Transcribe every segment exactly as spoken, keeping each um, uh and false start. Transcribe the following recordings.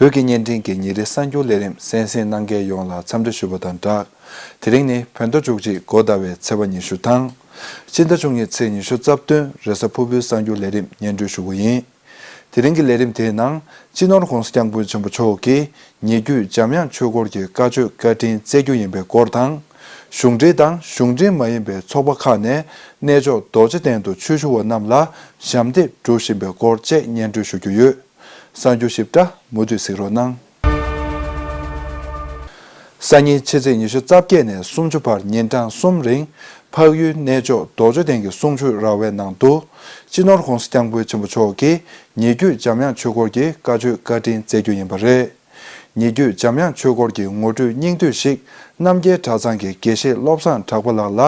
བོད་ཀྱི་བརྙན་འཕྲིན་གྱི་ཉིན་རེའི་གསར་འགྱུར་ལས་རིམ་གསན་གཟིགས་གནང་མཁན་ཡོངས་ལ་འཚམས་འདྲི་ཞུ་བ་དང་སྦྲགས། དེ་རིང་ནི་བོད་ཟླ་བཅུ་གཅིག་འགོ་ཟླ་བའི་ཚེས་པ་ཉི་ཤུ་དང་། སྤྱི་ཟླ་བཅུ་གཉིས་ཚེས་ཉི་ཤུ་རྩ་བདུན་རེས་གཟའ་ཕུར་བུའི་གསར་འགྱུར་ལས་རིམ་སྙན་སྒྲོན་ཞུ་གི་ཡིན། དེ་རིང་གི་ལས་རིམ་དེའི་ནང་སྤྱི་ནོར་༸གོང་ས་༸སྐྱབས་མགོན་ཆེན་པོ་མཆོག་གིས་ཉེ་བརྒྱུད་འཇམ་དབྱངས་ཆོས་སྐོར་གྱི་བཀའ་ཆོས་བཀའ་དྲིན་སྩལ་རྒྱུ་ཡིན་པའི་སྐོར་དང་། གཞུང་འབྲེལ་དང་གཞུང་འབྲེལ་མ་ཡིན་པའི་ཚོགས་པ་ཁག་ནས་གནས་མཆོག་རྡོ་རྗེ་གདན་དུ་ཆོས་ཞུ་བ་རྣམས་ལ་ཞབས་འདེགས་སྒྲུབ་བཞིན་པའི་སྐོར་བཅས་སྙན་སྒྲོན་ཞུ་རྒྱུ་ཡོད། གསར་འགྱུར་ཞིབ་ཕྲ་མུ་མཐུད་གཟིགས་རོགས་གནང་། སང་ཉིན་ཕྱི་ཚེས་ཉི་ཤུ་རྩ་བརྒྱད་ནས་སུམ་ཅུ་བར་ཉིན་གྲངས་གསུམ་རིང་འཕགས་ཡུལ་གནས་མཆོག་རྡོ་རྗེ་གདན་གྱི་གསུང་ཆོས་ར་བའི་ནང་དུ་སྤྱི་ནོར་༸གོང་ས་༸སྐྱབས་མགོན་ཆེན་པོ་མཆོག་གིས་ཉེ་བརྒྱུད་འཇམ་དབྱངས་ཆོས་སྐོར་གྱི་བཀའ་ཆོས་བཀའ་དྲིན་སྩལ་རྒྱུ་ཡིན་པ་རེད། ཉེ་བརྒྱུད་འཇམ་དབྱངས་ཆོས་སྐོར་གྱི་ངོ་སྤྲོད་སྙིང་བསྡུས་ཤིག་རྣམ་རྒྱལ་གྲྭ་ཚང་གི་དགེ་བཤེས་བློ་བཟང་གྲགས་པ་ལགས་ལ་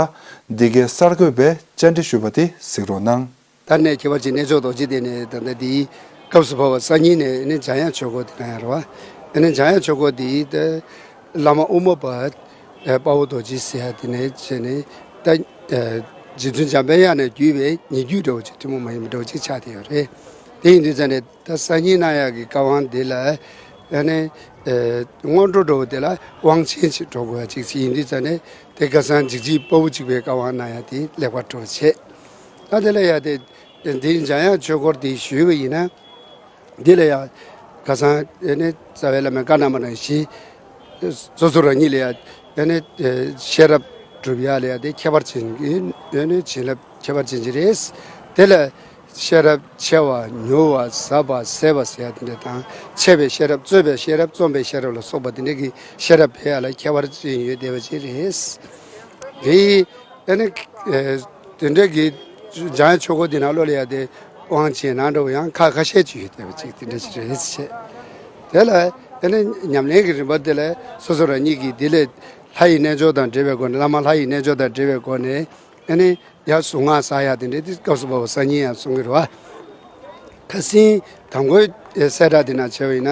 འདི་གའི་གསར་འགོད་པས་བཅར་འདྲི་ཞུས་པ་དེ་གཟིགས་རོགས་གནང་། ད་ནས་ཁྱད་པར་ཅན་གནས་མཆོག་རྡོ་རྗེ་གདན་ནས་ད་ལྟ་འདིའི་སྐབས་སུ་བབས་པ་སང་ཉིན་ནས་ནི་འཇམ་དབྱངས་ཆོས་སྐོར་དེ་གནང་ཡ་རེད་བ། ཨ་ནི་འཇམ་དབྱངས་ཆོས་སྐོར་འདིའི་ད་བླ་མ་དབུ་མ་པ་དཔའ་བོ་རྡོ་རྗེ་ཟེར་ཡ་དེ་ནས་བྱས་ནས་ད་རྗེ་བཙུན་འཇམ་དཔལ་དབྱངས་ནས་བརྒྱུད་པའི་ཉེ་བརྒྱུད་འདྲ་བོ་ཅིག་ཐུན་མོང་མ་ཡིན་པ་འདྲ་བོ་ཅིག་ཆགས་བསྡད་ཡོད་རེད། དེ་ཡིན་དུས་ཙང་ནས་ད་སང་ཉིན་གནང་ཡག་གི་བཀའ་དབང་འདི་ལ་ཨ་ནི་སྔོན་འགྲོ་འདྲ་བོ་དེ་ལ་དབང་ཆེན་ཅིག་འགྲོ་དགོས་ཡ་ཅིག་ཅིག་ཡིན་དུས་ཙང་ནས་དེ་ཁ་སང་འཇིགས་བྱེད་དཔའ་བོ་གཅིག་པའི་བཀའ་དབང་གནང་ཡ་དེ་ལེགས་པར་གྲུབ་བྱས། ད་དེ་ལ་ཡ་དེ་འདི་འཇམ་དབྱངས་ཆོས་སྐོར་འདི་ཞུས་པ་ཡིན་ན། འདི་ལ་ཡང་ཁ་སང་ཨེ་ནི་རྩ་བའི་བླ་མའི་བཀའ་གནང་བ་ནང་བཞིན། སོ་སོ་རང་ཉིད་ལ་ཡང་ཨེ་ནི་ཤེས་རབ་སྒྲུབ་ཡག་ལ་ཡང་དེ་ཁྱད་པར་ཅན་གྱི་ཨེ་ནི་བྱིན་རླབས་ཁྱད་པར་ཅན་ཅིག་རེད། དེ་ལ་ཤེས་རབ་ཆེ་བ་ཉུང་བ་ཟབ་པ་ཟད་པ་ཟེར་ཡག་དེ་འདྲ་དང་། ཆེ་བའི་ཤེས་རབ་རྩོད་པའི་ཤེས་རབ་རྩོམ་པའི་ཤེས་རབ་ལ་སོགས་པ་དེ་འདྲ་གི་ཤེས་རབ་འཕེལ་ཡག་ལ་ཁྱད་པར་ཅན་ཡོད་བསྡད་པ་ཅིག་རེད། དེ་ཨ་ནི། ཨེ། དེ་འདྲ་གི་འཇམ་དབྱངས་ཆོས་སྐོར་འདི་ནང་ལོགས་ལ་ཡ་དེ་དབང་ཆེན་ནང་འགྲོ་བ་ཡང་ཁག་ཁ་ཤས་ཅིག་ཡོད་བསྡད་པ་ཅིག་དེ་འདྲ་ཅིག་རེད་ཟེར། དེ་ལ་ཨ་ནི་ཉམས་ལེན་གྱི་རིམ་པ་དེ་ལ་སོ་སོ་རང་ཉིད་ཀྱིས་དེ་ལས་ལྷ་ཡི་རྣལ་འབྱོར་དང་འབྲེལ་བའི་སྒོ་ནས། བླ་མ་ལྷ་ཡི་རྣལ་འབྱོར་དང་འབྲེལ་བའི་སྒོ་ནས་ཨ་ནི་ཡར་གཟུངས་སྔགས་བསགས་ཡ་དེ་འདྲ་དེ་སྐབས་སུ་བབས་པ་སང་ཉིན་ཡང་གསུང་གི་རེད་བ། ཁ་སང་དང་པོའི་གསལ་བསྒྲགས་དེ་ནང་བྱས་པ་ཡིན་ན།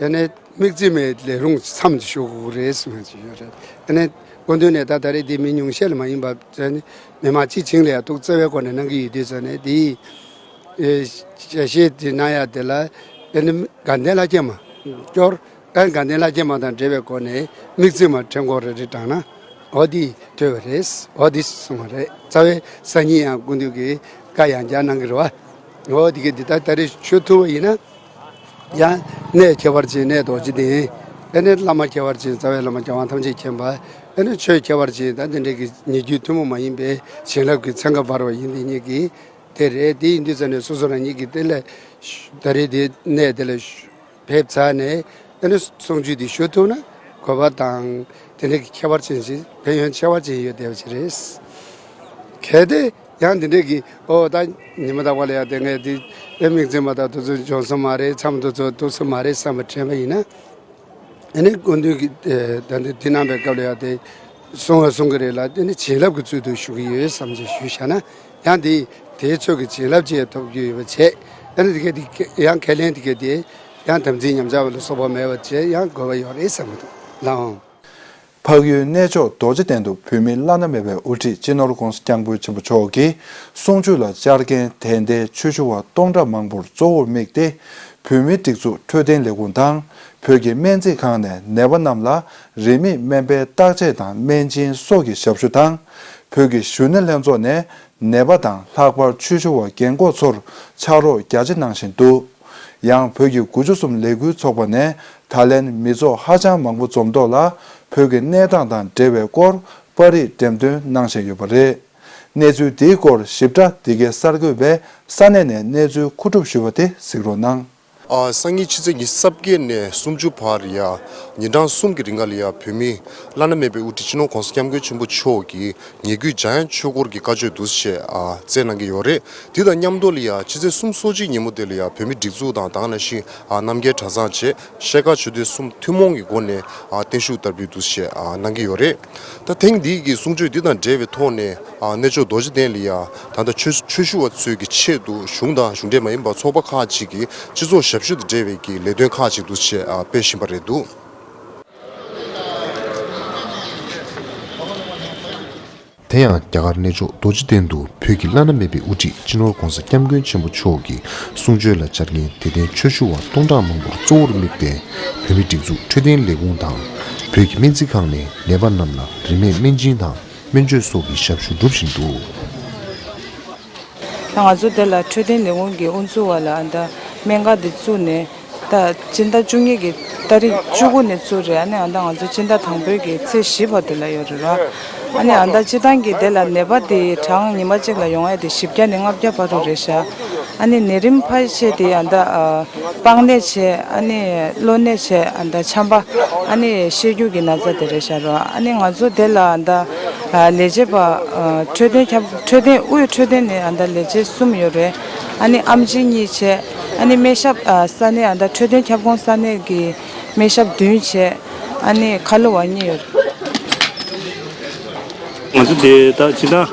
ཨ་ནི་དམིགས་བརྩེ་མའི་ལས་རུང་མཚམས་ཅིག་ཞུགས་དགོས་ཀྱི་རེད་གསུངས་ཡ་ཅིག་ཡོད་རེད། ཨ་ནི་སྐུ་མདུན་ནས་ད་ད་རེས་འདི་མི་ཉུང་ཤས་ལ་མ་ཡིན་པ་ཨ་ནི་མི་མང་སྤྱི་བྱིངས་ལ་ཡ་ཐུགས་བརྩེ་བའི་སྒོ་ནས་གནང་གི་ཡོད་དུས་ཙང་ནས། འདི་ཞལ་བཞེས་དེ་གནང་ཡ་དེ་ལ་ཨ་ནི་དགའ་ལྡན་ལྷ་བརྒྱ་མ་སྐྱོར། ཨ་ནི་དགའ་ལྡན་ལྷ་བརྒྱ་མ་དང་འབྲེལ་བའི་སྒོ་ནས་དམིགས་བརྩེ་མ་ཕྲེང་སྐོར་རེ་རེ་བགྲངས་ན། འོ་འདི་ཐོས་པ་རེད། འོ་འདི་གསུངས་པ་རེད། རྩ་བའི་སང་ཉིན་ཡང་སྐུ་མདུན་གྱིས་བཀའ་ཡང་བསྐྱར་གནང་གི་རེད་བ། འོ་འདི་ག་འདི་ལྟར་ད་རེས་ཞུ་ཐུབ་པ་ཡིན་ན། ཡང་གནས་ཁྱད་པར་ཅན་གནས་རྡོ་རྗེ་གདན། ཨ་ནི་བླ་མ་ཁྱད་པར་ཅན་རྩ་བའི་བླ་མ་རྒྱལ་དབང་ཐམས་ཅད་མཁྱེན་པ། ཨ་ནི་ཆོས་ཁྱད་པར་ཅན་ད་འདི་འདྲའི་གི་ཉེ་བརྒྱུད་ཐུན་མོང་མ་ཡིན་པའི་བྱིན་རླབས་ཀྱི་ཚན་ཁ་འབར་བ་ཡིན་པའི་ཉིད་ཀྱིས་དེ་རེད། དེ་ཡིན་དུས་ཙང་ནས་སོ་སོ་རང་ཉིད་ཀྱིས་དེ་ལ་ད་རེས་དེ་གནས་དེ་ལ་ཕེབས་ཚར་ནས་ཨ་ནི་གསུང་ཆོས་འདི་ཞུ་ཐུབ་ན་དགོས་པ་དང་། དེ་འདྲ་གི་ཁྱད་པར་ཅན་ཞིག་ཕན་ཡོན་ཆེ་བ་ཅན་ཡོད་བསྡད་པ་ཞིག་རེད། གལ་ཏེ་ཡང་འདི་འདྲ་གི་ཨོ་ད་ཉི་མ་རྟག་པ་ལ་ཡང་དེ་ངས་འདི་དེ་དམིགས་བརྩེ་མ་དང་དུས་ཚོད་འབྱུང་ས་མ་རེད། མཚམས་དུས་ཚོད་ཐུག་ས་མ་རེད་བསམ་པ་དྲན་པ་ཡིན་ན། ཨ་ནི་སྐུ་མདུན་གྱིས་ད་འདི་འདི་གནང་པའི་སྐབས་ལ་ཡང་དེ་གསུང་བ་གསུང་གི་རེད་ལ། ཨ་ནི་བྱིན་རླབས་ཀྱི་ཚུལ་དུ་ཞུ་གི་ཡོད་བསམ་ཅིག་ཞུས་བཞག་ན། ཡང་དེ་དེའི་ཚོད་ཀྱི་བྱིན་རླབས་ཅིག་ཐོབ་རྒྱུ་ཡོད་པ་བྱས། ཨ་ནི་དེ་ག་དེ་ཡང་ཁས་ལེན་དེ་ག་དེ་ཡང་དམ་ཚིག་ཉམས་ཆག་པ་ལ་སོགས་པ་མེད་པ་བྱས་ཡང་དགོས་པ་ཡོད་རེད་བསམ་གྱི་འདུག་ལགས་འོང་། འཕགས་ཡུལ་གནས་མཆོག་རྡོ་རྗེ་གདན་དུ་བོད་མི་བླ་ན་མེད་པའི་དབུ་ཁྲིད་སྤྱི་ནོར་༸གོང་ས་༸སྐྱབས་མགོན་ཆེན་པོ་མཆོག་གིས་གསུང་ཆོས་ལ་བཅར་མཁན་དད་ལྡན་ཆོས་ཞུ་བ་སྟོང་ཕྲག་མང་པོར་གཙོ་བོར་དམིགས་ཏེ། བོད་མིའི་སྒྲིག་འཛུགས་འཕྲོད་བསྟེན་ལས་ཁུངས་དང་བོད་ཀྱི་སྨན་རྩིས་ཁང་ནས་ནད་པ་རྣམས་ལ་རིན་མེད་སྨན་པའི་བརྟག་དཔྱད་དང་སྨན་སྦྱིན་སོགས་ཀྱི་ཞབས་ཞུ་དང་། བོད་ཀྱི་གཞོན་ནུ་ལྷན་ཚོགས་ནས་ནད་པ་དང་ལྷག་པར་ཆོས་ཞུ་བ་རྒན་འཁོགས་ཚོར་ཕྱག་རོགས་རྒྱ་ཆེ་གནང་བཞིན་འདུག་ཡང་བོད་ཀྱི་དགུ་བཅུ་གསུམ་ལས་འགུལ་ཚོགས་པ་ནས་ད་ལན་མི་ཚོགས་ཧ་ཅང་མང་པོ་འཛོམས་ཐོག་ལ་བོད་ཀྱི་གནས་སྟངས་དང་འབྲེལ་བའི་སྐོར་པར་རིས་འགྲེམས་སྟོན་གནང་བཞིན་ཡོད་པ་རེད། གནས་ཚུལ་འདིའི་སྐོར་ཞིབ་ཕྲ་འདི་གའི་གསར་འགོད་པས་ས་གནས་ནས་གནས་ཚུལ་མཁོ་སྒྲུབ་ཞུས་པ་དེ་གཟིགས་རོགས་གནང་། ཨ། སང་ཉིན་ཕྱི་ཚེས་ཉི་ཤུ་རྩ་བརྒྱད་ནས་སུམ་ཅུ་བར་ཡ། ཉིན་གྲངས་གསུམ་གྱི་རིང་ལ་ཡ་བོད་མི་བླ་ན་མེད་པའི་དབུ་ཁྲིད་སྤྱི་ནོར་༸གོང་ས་༸སྐྱབས་མགོན་ཆེན་པོ་མཆོག་གིས་ཉེ་བརྒྱུད་འཇམ་དབྱངས་ཆོས་སྐོར་གྱི་བཀའ་ཆོས་འདུག་སེ་བྱས། ཨ། སྩལ་གནང་གི་ཡོད་རེད། དེ་དང་མཉམ་དུ་ལ་ཡ་ཕྱི་ཚེས་སུམ་ཅུ་སོ་གཅིག་ཉིན་མོ་དེ་ལ་ཡ་བོད་མི་སྒྲིག་འཛུགས་དང་དེ་ག་ནང་བཞིན། ཨ། རྣམ་རྒྱལ་གྲྭ་ཚང་བཅས་ཤེལ་དཀར་ཆོས་སྡེ་གསུམ་ཐུན་མོང་གི་སྒོ་ནས། ཨ། བརྟན་བཞུགས་དར་སྤེལ་འདུག་སེ་བྱས། ཨ། གནང་གི་ཡོད་རེད། ད་ཐེངས་འདིའི་གི་གསུང་ཆོས་འདི་དང་འབྲེལ་བའི་ཐོག་ནས། ཨ། གནས་མཆོག་རྡོ་རྗེ་གདན་ལ་ཡ་ད་ལྟ་ཆོས་ཆོས་ཞུ་བ་ཚོའི་གི་ཆེད་དུ་གཞུང་དང་གཞུང་འབྲེལ་མ་ཡིན་པ་ཚོགས་པ་ཁག་ཅིག་གིས་སྤྱི་ཚོགས་ཞབས་ཞུ་དང་འབྲེལ་བའི་གི་ལས་དོན་ཁག་ཅིག་འདུག་སེ་བྱས། ཨ། སྤེལ་བཞིན་པ་རེད་འདུག་དེ་ཡང་རྒྱ་གར་གནས་མཆོག་རྡོ་རྗེ་གདན་དུ་བོད་ཀྱི་བླ་ན་མེད་པའི་དབུ་ཁྲིད་སྤྱི་ནོར་༧གོང་ས་༧སྐྱབས་མགོན་ཆེན་པོ་མཆོག་གི་གསུང་ཆོས་ལ་བཅར་མཁན་དད་ལྡན་ཆོས་ཞུ་བ་སྟོང་ཕྲག་མང་པོར་གཙོ་བོར་དམིགས་ཏེ། བོད་མིའི་སྒྲིག་འཛུགས་འཕྲོད་བསྟེན་ལས་ཁུངས་དང་། བོད་ཀྱི་སྨན་རྩིས་ཁང་ནས་ནད་པ་རྣམས་ལ་རིན་མེད་སྨན་སྦྱིན་དང་སྨན་བཅོས་སོགས་ཀྱི་ཞབས་ཞུ་སྒྲུབ་བཞིན་འདུག། ད་ང་ཚོ་དེ་ལ་འཕྲོད་བསྟེན་ལས་ཁུངས་ཀྱི་དབུ་འཛུགས་པ་ལ་ཨ་ད་སྨན་ཁང་འདི་བཙུགས་ནས། ད་སྤྱི་ཟླ་བཅུ་གཉིས་ཀྱི་ཏ་རིག་བཅུ་དགུ་ནས་བཙུགས་རེད། ཨ་ནི་ཨ་ད་ང་ཚོ་སྤྱི་ཟླ་དང་པོའི་གི་ཚེས་བཞི་བར་དུ་ལ་ཡོད་རེད་ར། ཨ་ནི་ཨ་ད་སྤྱི་བཏང་གི་དེ་ལ་ནད་པ་དེ་གྲངས་ཉི་མ་གཅིག་ལ་ཡོང་ཡ་དེ་བཞི་བརྒྱ་ནས་ལྔ་བརྒྱ་བར་དུ་རེད་ཤག། ཨ་ནི་ནད་རིམས་ཕལ་ཆེ་དེ་ཨ་ད་ཨ་པགས་ནད་བྱས། ཨ་ནི་གློ་ནད་བྱས། ཨ་ད་ཆམ་པ། ཨ་ནི་བཤལ་རྒྱུག་གི་ན་ཚ་དེ་རེད་ཤག་ར། ཨ་ནི་ང་ཚོ་དེ་ལ་ཨ་ད་ཨ་ལས་བྱེད་པ་ཨ་འཕྲོད་བསྟེན་ཁྱབ་འཕྲོད་བསྟེན་དབུས་འཕྲོད་བསྟེན་ནས་ཨ་ད་ལས་བྱེད་གསུམ་ཡོད་རེད། ཨ་ནི་ཨེམ་ཆི་གཉིས་བྱས། ཨ་ནི་སྨན་ཞབས་ཨ་ས་གནས་ཨ་ད་འཕྲོད་བསྟེན་ཁྱབ་ཁོངས་ས་གནས་ཀྱི་སྨན་ཞབས་བདུན་བྱས། ཨ་ནི་ཁ་ལོ་བ་གཉིས་ཡོད། ང་ཚོ་དེ་ད་སྤྱི་བཏང་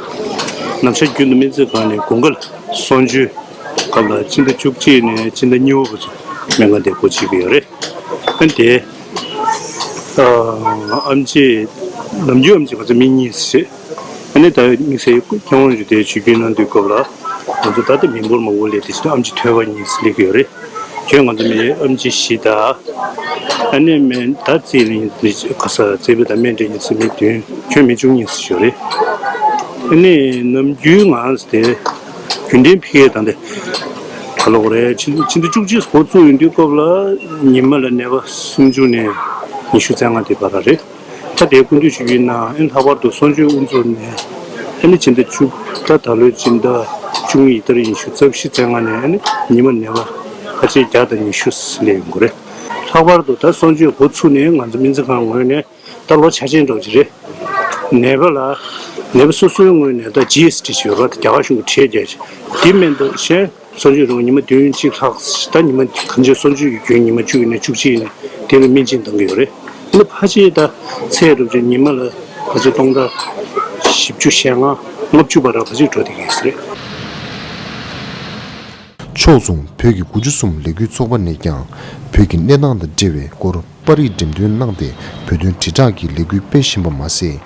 ནམ་ཞག་རྒྱུན་དུ་སྨན་རྩིས་ཁང་ནས་དགུན་ཁ་ལ་གསུང་ཆོས་སྐབས་ལ་སྤྱི་ཟླ་བཅུ་གཅིག་ནས་སྤྱི་ཟླ་གཉིས་པ་བར་དུ་སྨན་ཁང་དེ་སྒོ་ཕྱེ་གི་ཡོད་རེད། ཨ་ནི་དེ་ཨ་ཨེམ་ཆི་ནམ་རྒྱུན་ཨེམ་ཆི་ང་ཚོ་མི་གཉིས་བྱས། ཨ་ནི་ད་དམིགས་བསལ་སྐྱབས་མགོན་རིན་པོ་ཆེ་ཆིབས་བསྒྱུར་གནང་དུས་སྐབས་ལ་ང་ཚོ་ད་ལྟ་མི་འབོར་མང་པོ་སླེབས་ཏེ་ཕྱི་ཨེམ་ཆི་ཐོན་པ་གཉིས་སླེབས་ཀྱི་ཡོད་རེད། ཁྱོན་ང་ཚོ་མི་ཨེམ་ཆི་བཞི་དང་། ཨ་ནི་སྨན་ད་རྩིས་ལེན་ག་ས་རྩིས་དཔེ་དང་སྨན་སྦྲེལ་གཉིས་སུ་མི་བདུན། ཁྱོན་མི་བཅུ་གཉིས་སུ་ཡོད་རེད། ཨ་ནི་ནམ་རྒྱུན་ང་ཚོ་དེ་རྒྱུན་ལྡན་ཕ་གིར་ད་འདི་ག་ལོག་རེད། ཕྱི་ཕྱི་ཟླ་བཅུ་གཅིག་འགོ་བཙུགས་ཡོང་དུས་སྐབས་ལ་ཉི་མ་ལ་ནད་པ་སུམ་ཅུ་ནས་ཉི་ཤུ་རྩ་ལྔ་དེ་བར་རེད། ད་ལྟའི་སྐུ་མདུན་ཆིབས་བསྒྱུར་གནང་། ཨ་ནི་ལྷག་པར་དུ་གསུང་ཆོས་དབུ་འཛུགས་ནས་ཨ་ནི་ཕྱི་ཟླ་བཅུ། ད་ད་ལོའི་ཕྱི་ཟླ་བཅུ་གཉིས་ཡིན་ད་རེས་ཉི་ཤུ་རྩ་བཞི་རྩ་ལྔ་ནས་ཨ་ནི་ཉི་མ་ནད་པ་ཕལ་ཆེར་བརྒྱ་དང་ཉི་ཤུ་སླེབས་ཡོང་གི་རེད། ལྷག་པར་དུ་ད་གསུང་ཆོས་འགོ་ཚུགས་ནས་ང་ཚོ་སྨན་རྩིས་ཁང་ངོས་ནས་ད་ལོ་འཆར་ཅན་འདྲ་བོ་ཅིག་རེད། ནད་པ་ལ་ནད་པ་སོ་སོའི་ངོས་ནས་ད་ཇི་ཨེས་ཊི་ཞིག་ཡོད་རེད། རྒྱ་གར་གཞུང་གི་ཁྲལ་རྒྱག་ཆེད་དེ་མིན་འདུག་གཞན། གསང་སྤྱོད་རིང་ཉི་མ་བདུན་གཅིག་ལྷག་ད་ཉི་མ་གང་ཅི་གསང་སྤྱོད་ཀྱི་རྒྱུན་ཉི་མ་བཅུ་ཡིན་ན་བཅུ་གཅིག་ཡིན་ན་དེ་ལ་སྨན་སྦྱིན་གཏོང་གི་ཡོད་རེད། ཨ་ནི་ཕལ་ཆེར་ད་ཚད་རུབ་ཅིག་ཉི་མ་ལ་ཕལ་ཆེར་སྟོང་ཕྲག་བཞི་བཅུ་ཞེ་ལྔ་ལྔ་བཅུ་བར་ལ་ཕལ་ཆེར་འགྲོ་བསྡད་ཀྱི་ཡོད་ས་རེད། ཕྱོགས་མཚུངས་བོད་ཀྱི་དགུ་བཅུ་གསུམ་ལས་འགུལ་ཚོགས་པ་ནས་ཀྱང་བོད་ཀྱི་གནས་སྟངས་དང་འབྲེལ་བའི་སྐོར་པར་རིས་འགྲེམས་སྟོན་གནང་སྟེ་བོད་དོན་དྲིལ་བསྒྲགས་ཀྱི་ལས་འགུལ་སྤེལ་བཞིན་པ་མ་ཟད།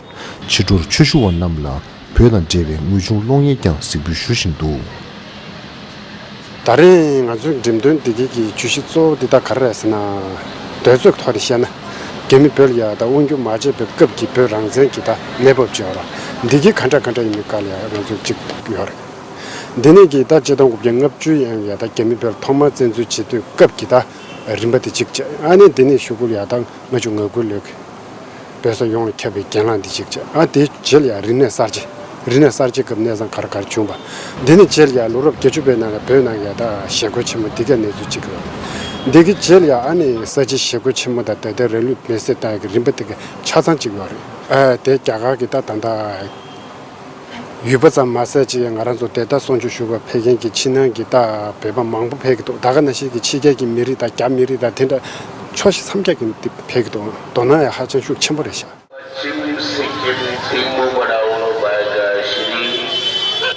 ཕྱི་དྲོར་ཆོས་ཞུ་བ་རྣམས་ལ་བོད་དང་འབྲེལ་བའི་དངོས་བྱུང་གློག་བརྙན་ཀྱང་གཟིགས་འབུལ་ཞུ་བཞིན་འདུག། ད་རེས་ང་ཚོའི་འགྲེམས་སྟོན་འདི་གའི་གི་བརྗོད་གཞི་གཙོ་བོ་འདི་དག་ག་རེ་རེད་ཟེར་ན། དོན་ཚན་ཐོག་ནས་བཤད་ན། རྒྱ་མི་བོད་ལ་ཡ་ད་དབང་སྒྱུར་མ་བྱས་པའི་སྐབས་ཀྱི་བོད་རང་བཙན་གྱི་ད་གནས་བབ་ཅིག་ཡོད་རེད། འདི་གའི་ག་འདྲ་ག་འདྲ་ཡིན་མིན་སྐོར་ལ་ཡ་ང་ཚོ་གཅིག་ཡོད་རེད། འདི་ནས་ཀྱི་ད་ཆིག་སྟོང་དགུ་བརྒྱ་ལྔ་བཅུ་ཡན་ཡ་ད་རྒྱ་མི་བོད་ཐོག་མར་བཙན་འཛུལ་བྱེད་དུས་སྐབས་ཀྱི་ད་རིམ་པ་དེ་གཅིག་བྱས། ཨ་ནི་འདི་ནས་གཞུག་གུ་ལ་ཡ་ད་ལྔ་བཅུ་ང་དགུ་ལོའི་བོད་ས་ཡོངས་ལ་ཁྱབ་པའི་གྱེན་ལངས་འདི་གཅིག་བྱས། ཨ་དེའི་རྗེས་ལ་ཡ་རིག་གནས་གསར་བརྗེ། རིག་གནས་གསར་བརྗེ་སྐབས་གནས་སྟངས་ག་རེ་ག་རེ་བྱུང་བ། འདི་ནས་རྗེས་ལ་ཡ་ལོ་རབས་བརྒྱད་ཅུ་པའི་ནང་ལ་བོད་ནང་ཡ་ད་ཞི་རྒོལ་ཆེན་མོ་འདི་གའི་གནས་ཚུལ་གཅིག་རེད། འདི་གི་རྗེས་ལ་ཡ་ཨ་ནི་ས་བྱི་ཞི་རྒོལ་ཆེན་མོ་དང་དེ་ལྟར་རང་ལུས་མེར་སྲེག་བཏང་ཡ་གི་རིམ་པ་འདི་གི་ཆ་ཚང་གཅིག་ཡོད་རེད། ཨ་དེ་རྒྱ་གར་གྱི་ད་ད་ལྟ་ཡུལ་པ་ཙམ་མ་ཟད་ཅིག་ང་རང་ཚོ་དེ་ལྟར་གསུང་ཆོས་ཞུ་བར་ཕེབས་མཁན་གྱི་ཕྱི་ནང་གི་ད་བོད་པ་མང་པོ་ཕེབས་ཀྱི་འདུག། ད་ག་ནང་བཞིན་གྱི་ཕྱི་རྒྱལ་གྱི་མི་རིགས་དང་རྒྱ་མི་རིགས་དང་དེ་འདྲ་ཕྱོགས་བཞི་མཚམས་བརྒྱད་ཀྱི་མི་ཕེབས་ཀྱི་འདུག། དོ་སྣང་ཡང་ཧ་ཅང་ཤུགས་ཆེན་པོ་རེད་ཤག།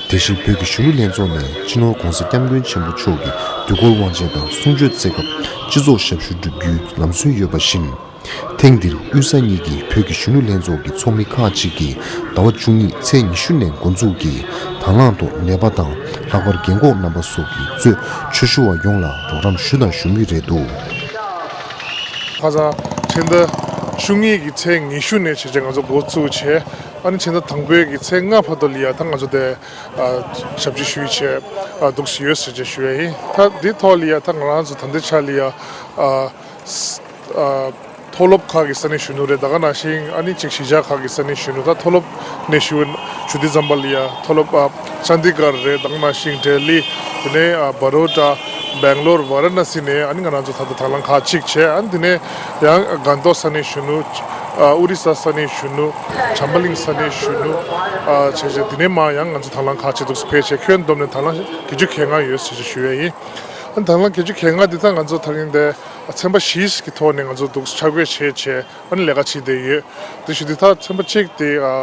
དེ་བཞིན་བོད་ཀྱི་གཞོན་ནུ་ལྷན་ཚོགས་ནས་སྤྱི་ནོར་༧གོང་ས་༧སྐྱབས་མགོན་ཆེན་པོ་མཆོག་གི་དུས་འཁོར་དབང་ཆེན་དང་གསུང་ཆོས་སྩལ་སྐབས་སྤྱི་ཚོགས་ཞབས་ཞུ་བསྒྲུབ་རྒྱུའི་ལམ་སྲོལ་ཡོད་པ་བཞིན། ཐེངས་འདིར་དབུས་ས་གཉིས་ཀྱི་བོད་ཀྱི་གཞོན་ནུ་ལྷན་ཚོགས་ཀྱི་ཚོགས་མི་ཁག་ཅིག་གིས་ཟླ་བ་བཅུ་གཉིས་ཚེས་ཉི་ཤུ་ནས་འགོ་འཛུགས་ཀྱིས་དང་བླངས་ཐོག་ནད་པ་དང་ལྷག་པར་རྒན་འཁོགས་རྣམ་པ་སོགས་ཀྱིས་གཙོས་ཆོས་ཞུ་བ་ཡོངས་ལ་རོགས་རམ་ཞུས་དང་ཞུ་མུས་རེད་འདུག། ཁ་སང་ཕྱི་ཟླ་བཅུ་གཉིས་ཀྱི་ཚེས་ཉི་ཤུ་ནས་བྱས་རྗེས་ང་ཚོ་འགོ་བཙུགས་བྱས། ཨ་ནི་ཕྱི་ཟླ་དང་པོའི་གི་ཚེས་ལྔ་བར་དུ་ལ་ཡ་ད་ང་ཚོ་དེ་ཨ་ཞབས་ཕྱི་ཞུ་ཡི་བྱས་ཨ་འདུག་སེ་ཡོད་ཟེར་བྱས་ཞུ་ཡ་ཡིན། ད་འདི་ཐོག་ལ་ཡ་ད་ང་རང་ཚོ་ད་ལྟའི་ཆ་ལ་ཡ་ཨ་ཨ་མཐོ་སློབ་ཁག་གི་ས་གནས་གཞོན་ནུ་རེད། ད་ག་ནང་བཞིན་ཨ་ནི་ཅིག་གཞིས་ཆགས་ཁག་གི་ས་གནས་གཞོན་ནུ། ད་མཐོ་སློབ་ནས་ཞུ་ཞུ་དུས་ཙམ་པ་ལ་ཡ་མཐོ་སློབ་ཨ་ཅན་དི་གར་རེད། ད་ག་ནང་བཞིན་ལྡི་ལི། དེ་ནས་ཨ་བ་རོ་ཌ། སྦེང་ལོར། ཝ་ར་ཎ་སི་ནས་ཨ་ནི་ང་རང་ཚོ་ད་ལྟ་དང་བླངས་ཁག་ཅིག་བྱས། ཨ་ནི་དེ་ནས་ཡང་སྒང་ཏོག་ས་གནས་གཞོན་ནུ། ཨ་ཨོ་རི་ས་ས་གནས་གཞོན་ནུ། བྱམས་པ་གླིང་ས་གནས་གཞོན་ནུ། ཨ་བྱས་བྱས་དེ་ནས་མར་ཡང་ང་ཚོ་དང་བླངས་ཁག་ཅིག་འདུག་སེ་ཕེབས་བྱས་ཁྱོན་བསྡོམས་ནས་དང་བླངས་བརྒྱད་ཅུ་གྱ་ལྔ་ཡོད་ཟེར་ཞུ་ཡ་ཡིན། ཨ་ནི་དང་བླངས་བརྒྱད་ཅུ་གྱ་ལྔ་འདི་དག་ང་ཚོ་ད་རིང་འདི་ཚན་པ་བཞི་ཞིག་གི་ཐོག་ནས་ང་ཚོ་འདུག་སེ་ཆ་བགོས་བྱས་བྱས་ཨ་ནི་ལས་ཀ་བྱེད་བསྡད་ཡོད། དེ་བཞིན་དེ་དག་ཚན་པ་གཅིག་དེ་ཨ་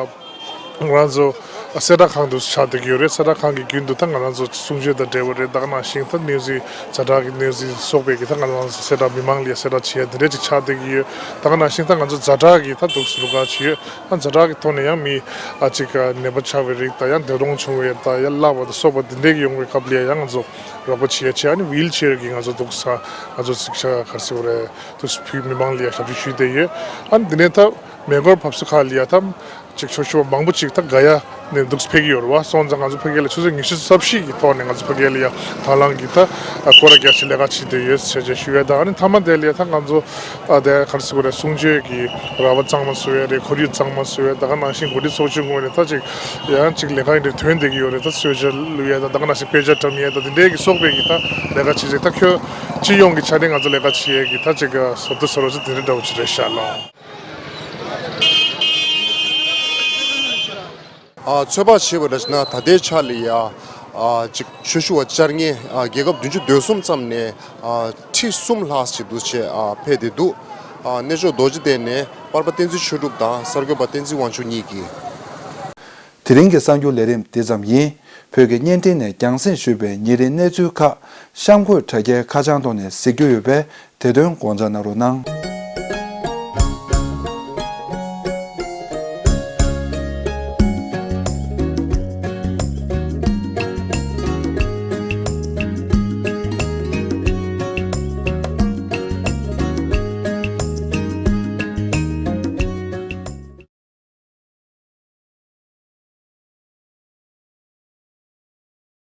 ང་རང་ཚོ་ གསལ་བསྒྲགས་ཁང་དུ་ཆགས་བསྡད་ཀྱི་ཡོད་རེད། གསལ་བསྒྲགས་ཁང་གི་རྒྱུན་དུ་ད་ང་རང་ཚོ་གསུང་ཆོས་དང་འབྲེལ་བ་རེད། ད་ག་ནང་བཞིན་ད་གནས་ཚུལ་ཛ་དྲག་གི་གནས་ཚུལ་སོགས་པའི་གི་ད་ང་རང་ཚོ་གསལ་བསྒྲགས་མི་མང་ལ་ཡ་གསལ་བསྒྲགས་བྱེད་ཡ་དེ་འདྲས་ཅིག་ཆགས་བསྡད་ཀྱི་ཡོད། ད་ག་ནང་བཞིན་ད་ང་ཚོ་ཛ་དྲག་གི་ད་འདུག་སེ་རུ་ཁག་ཅིག་ཡོད། ཨ་ཛ་དྲག་གི་ཐོག་ནས་ཡང་མི་ཨ་ཅིག་ནད་པ་ཆགས་པའི་རིགས་དང་ཡང་འདས་གྲོངས་བྱུང་བའི་ད་ཡང་བརླག་པ་དང་སོགས་པ་འདི་འདྲས་ཀྱི་ཡོང་བའི་སྐབས་ལ་ཡང་ང་ཚོ་རོགས་པ་བྱེད་ཡ་བྱེད། ཨ་ནི་ཝིལ་ཆེར་གྱི་ང་ཚོ་འདུག་སེ་ང་ཚོ་ཅིག་ཤ་ག་རེ་ཟེར་དགོས་རེད། འདུག་སེ་ཕུལ། མི་མང་ལ་ཡ་ཞབས་ཕྱི་ཞུས་བསྡད་ཡོད། ཨ་ནི་འདི་ནས་ད་མེ་འཁོར་བབས་ས་ཁག་ལ་ཡ་ད་ཅིག་ཆོག་ཤེས་པ་མང་པོ་ཅིག་ད་ག་ཡ་ནས་འདུག་སེ་ཕེབས་ཀྱི་ཡོད་རེད་བ། སོང་ཙང་ང་ཚོ་ཕ་གི་ལ་ཆུ་ཚོད་ཉི་ཤུ་རྩ་བཞི་གི་ཐོག་ནས་ང་ཚོ་ཕ་གི་ལ་ཡ་དང་བླངས་ཀྱིས་ད་སྐོར་ར་རྒྱག་ཆེད་ལས་ཀ་བྱེད་བསྡད་ཡོད་ཟེར་བྱས་ཞུ་ཡ་དང་། ཨ་ནི་མཐའ་མ་དེ་ལ་ཡ་ད་ང་ཚོ་ཨ་དེ་ག་རེ་ཟེར་དགོས་རེད། གསུང་ཆོས་ཀྱི་ར་བ་གཙང་མ་བཟོ་ཡ་རེད། ཁོར་ཡུག་གཙང་མ་བཟོ་ཡ། ད་ག་ནང་བཞིན་འགོ་ཁྲིད་ཚོགས་ཆུང་ངོས་ནས་ད་ཅིག་ཡང་ཅིག་ལས་ཀ་འདི་འདྲ་ཐོན་བསྡད་ཀྱི་ཡོད་རེད། ད་གསོལ་ཇ་བླུག་ཡ་ད་ད་ག་ནང་བཞིན་དཔེ་ཆ་བཀྲམ་ཡ་ད་དེ་འདྲའི་གི་སོགས་པའི་གི་ད་ལས་ཀ་བྱེད་ཅིག་ད་ཁྱོད་སྤྱི་ཡོངས་ཀྱི་ཆ་ནས་ང་ཚོ་ལས་ཀ་བྱེད་ཡ་གི་ད་ཅིག་ཟབ་ཏུ་ཟབ་རོགས་ཅིག་དེ་འདྲ་འདྲ་བོ་ཅིག་རེད་ཤག་ལགས། ཨ་ཚོད་དཔག་བྱས་པ་འདྲ་བྱས་ན་ད་ལྟའི་ཆ་ལ་ཡ་ཨ་ཅིག་ཆོས་ཞུ་བ་བཅར་མཁན་ཨ་རྒྱལ་ཁབ་བདུན་ཅུ་དོན་གསུམ་ཙམ་ནས་ཨ་ཁྲི་གསུམ་ལྷག་ཅིག་འདུག་སེ་ཨ་ཕེབས་བསྡད་འདུག་ཨ་གནས་མཆོག་རྡོ་རྗེ་གདན་ནས་པར་པ་བསྟན་འཛིན་ཆོས་གྲུབ་དང་གསར་འགོད་པ་བསྟན་འཛིན་དབང་ཕྱུག་གཉིས་ཀྱིས། དེ་རིང་གི་གསར་འགྱུར་ལས་རིམ་འདི་ཙམ་ཡིན། བོད་ཀྱི་བརྙན་འཕྲིན་ནས་རྒྱང་སྲིང་ཞུས་པའི་ཉིན་རེའི་གནས་ཚུལ་ཁག་གཤམ་འཁོད་དྲ་རྒྱའི་ཁ་བྱང་ཐོག་ནས་གཟིགས་རྒྱུ་ཡོད་པས་དེ་དོན་དགོངས་འཇགས་གནང་རོགས་གནང་།